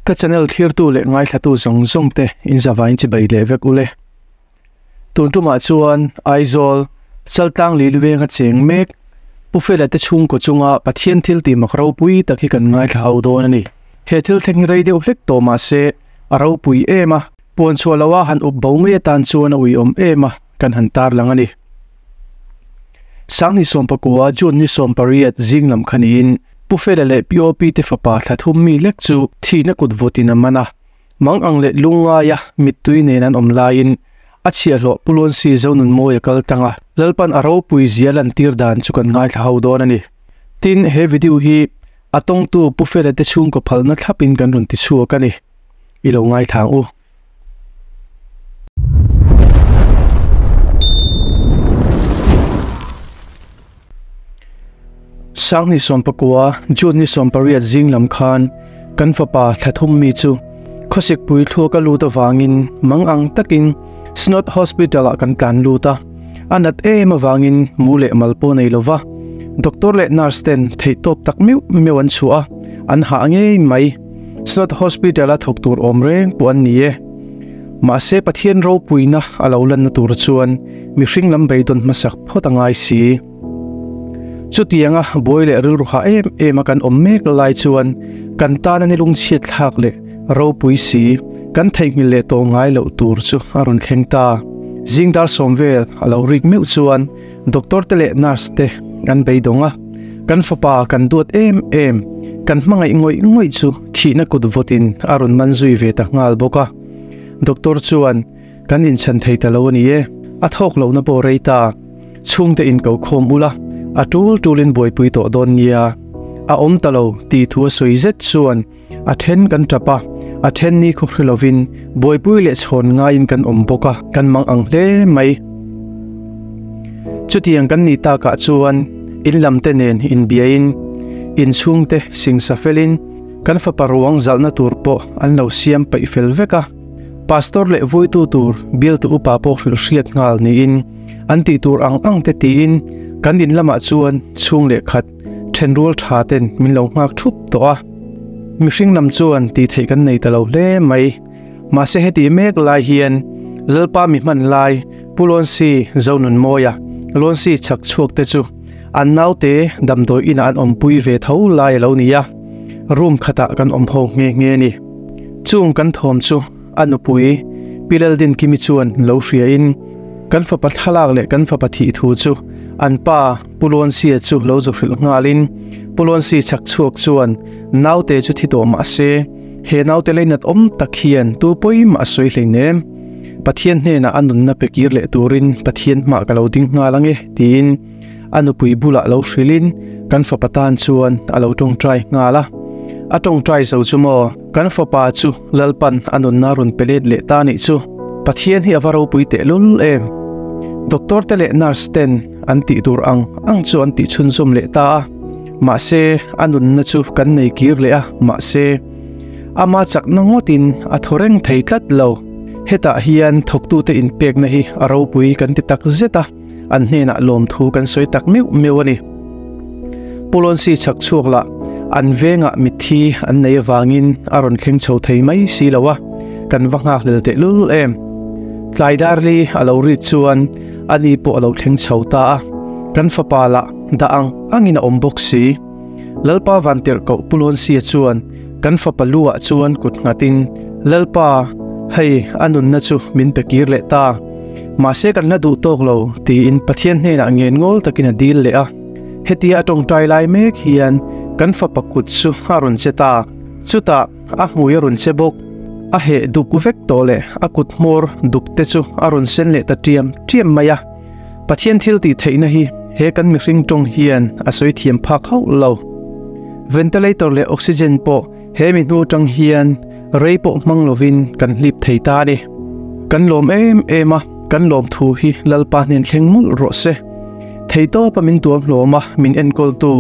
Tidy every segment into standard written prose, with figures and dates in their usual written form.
Ka channel thlirtu leh ngaithlatu zawng zawng te in zavain chibai leh vek ule. Tun tumah chuan Aizawl, Chaltlang Lilivenga cheng mek Pu Fela te chhungkaw chunga Pathian thil tih mak ropui tak hi kan ngaithla ho dawn a ni. He thil thleng hi rei deuh hlek tawh mah se a ropui em a, puan chhuah loha han up bo mai atan chuan a uiawm em a kan han tarlang a ni. Sangni sawmpakua June ni 18 zing lam kha niin Pu Fela leh POP te fapa thla thum mi lek chu thihna kut vawtin a man a, mang ang leh lungngaia mittui nen an awm laiin a chhiahhlawh Pu Lonsi Zonunmawia kal tang a, Lalpan a ropui zia lantir dan chu kan ngaithla ho dawn a ni. Tin, he video hi a tawngtu Pu Fela te chhungkaw phalna thlapin kan rawn ti chhuak a ni. I lo ngaithla ang u. Sangni 19 June ni 18 zing lam khan kan fapa thlathum mi chu khawsik pui thluak a lut avangin mang ang takin Snot Hospital ah kan tlan lut a, a nat em avangin mu leh mal pawh nei lova doctor leh nurse ten theihtawp tak meuh meuh an chhuah a, an hah ngei mai. Snot Hospital a thawk tur awm reng pawh an ni e. Mahse Pathian ropuina a lo lanna tur chuan mihring lam beidawn hmasak phawt a ngai si. Chutianga buai leh rilru hah em em a kan awm mek lai chuan kan tana ni lungchhiat thlak leh ropui si kan theihnghilh leh tawh ngai loh tur chu a rawn thleng ta. Zing dar sawm vel a lo rik meuh chuan doctor te leh nurse te an beidawng a, kan fapa kan duat em em, kan hmangaih ngawih ngawih chu thihna kut vawtin a rawn man zui ve ta nghal bawk a. Doctor chuan kan inchhan thei ta lo a ni e, a thawk lohna pawh rei ta. Chhungte in ko khawm ula, a tul tulin buaipui tawh dawn nia. A awm ta lo tih thu a sawi zet chuan a then kan tap a, a then ni khaw hre lovin buaipui leh chhawn ngaiin kan awm bawk a, kan mang ang hle mai. Chutiang kan nih takah chuan in lam te nen inbiain, in chhungte singsa felin kan fapa ruang zalhna tur pawh an lo siam peih fel vek a. Pastor leh vuitu tur bialtu upa pawh hrilh hriat nghal niin an tih tur ang ang te tiin kan in lamah chuan chhung leh khat thenrual tha ten min lo nghak thup tawh a. Mihring lam chuan tih theih kan nei ta lo hle mai. Mahse heti mek lai hian Lalpa mi hman lai Pu Lonsi Zonunmawia, Lonsi chhak chhuak te chu an naute damdawi inah an awmpui ve tho lai a lo ni a, room khatah kan awm ho nghe nghe a ni. Chung kan thawm chu a nupui Pi Laldinkimi chuan lo hriain kan fapa thlalak leh kan fapa thih thu chu an pa Pu Lawnsia chu lo zu hrilh nghalin Pu Lawnsi chhak chhuak chuan naute chu thi tawh mah se he naute leinat awm tak hian tu pawi mah a sawi hleinem. Pathian hnenah a nunna pe kir leh turin Pathian hmah ka lo ding nghal ange tiin A nupui bulah lo hrilhin kan fapa tan chuan a lo tawngtai nghal a. A tawngtai zo chu maw? Kan fapa chu Lalpan a nunna rawn pe let leh ta nih chu. Pathian hi a va ropui tehlul em! Doctor te leh nurse ten an tih tur ang ang chu an tih chhunzawm leh ta a. Mahse, a nunna chu kan nei kir leh a, mahse, ama chakna ngawtin a thaw reng thei tlat lo. Hetah hian thawktute inpekna hi a ropui kan ti tak zet a. An hnenah lawmthu kan sawi tak meuh meuh a ni. Pu Lonsi chhak chhuak lah an vengah mitthi an nei avangin a rawn thleng chho thei mai si lo a, kan va nghakhlel tehlul em. Tlai darli a lo rit chuan ani pawh a lo thleng chho ta a, kan fapa lah dah ang angin a awm bawk si. Lalpa Vantirhkoh Pu Lonsia chuan kan fapa lu ah chuan kut nghatin, Lalpa, hei a nunna chu min pe kir leh ta. Mahse kan la duh tawk lo tiin Pathian hnenah ngen ngawl takin a dil leh a. Hetia a tawngtai lai mek hian kan fapa kut chu a rawn che ta. Chutah a hmui a rawn che bawk. A heh duk vek tawh leh a kut hmawr duk te chu a rawn sen leh ta tiam tiam mai a. Pathian thil tih theihna hi he kan mihring tawng hian a sawi thiam phak hauh lo. Ventilator leh oxygen pawh He mi hnu atang hian rei pawh hmang lovin kan hlip thei ta a ni. Kan lawm em em a, kan lawm thu hi Lalpa hnen thleng mawlh rawh se. Theitawpa min tuam hlawm a, min enkawltu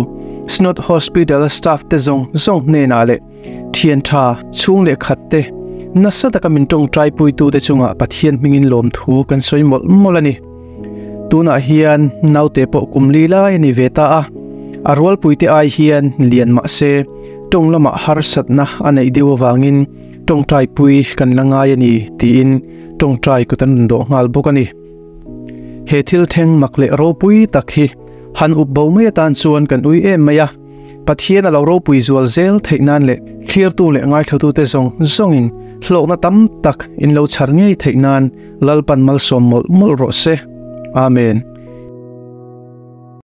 Synod Hospital staff te zawng zawng hnenah leh thian tha chhung leh khat te nasa taka min tawngtai puitute chungah Pathian hmingin lawm thu kan sawi mawlh mawlh a ni. Tunah hian naute pawh kum li lai a ni ve ta a, a rualpuite ai hian lian mah se. Tawng lamah harsatna a neih deuh avangin tawngtaipui kan la ngai a ni tiin tawngtai kut an rawn dawh nghal bawk a ni. He thil thleng mak leh ropui tak hi han up bo mai atan chuan kan ui em mai a, Pathian a lo ropui zual zel theih nan leh thlirtu leh ngaithlatute zawng zawngin hlawkna tam tak in lo chhar ngei theih nan Lalpan malsawm mawlh mawlh rawh se. Amen.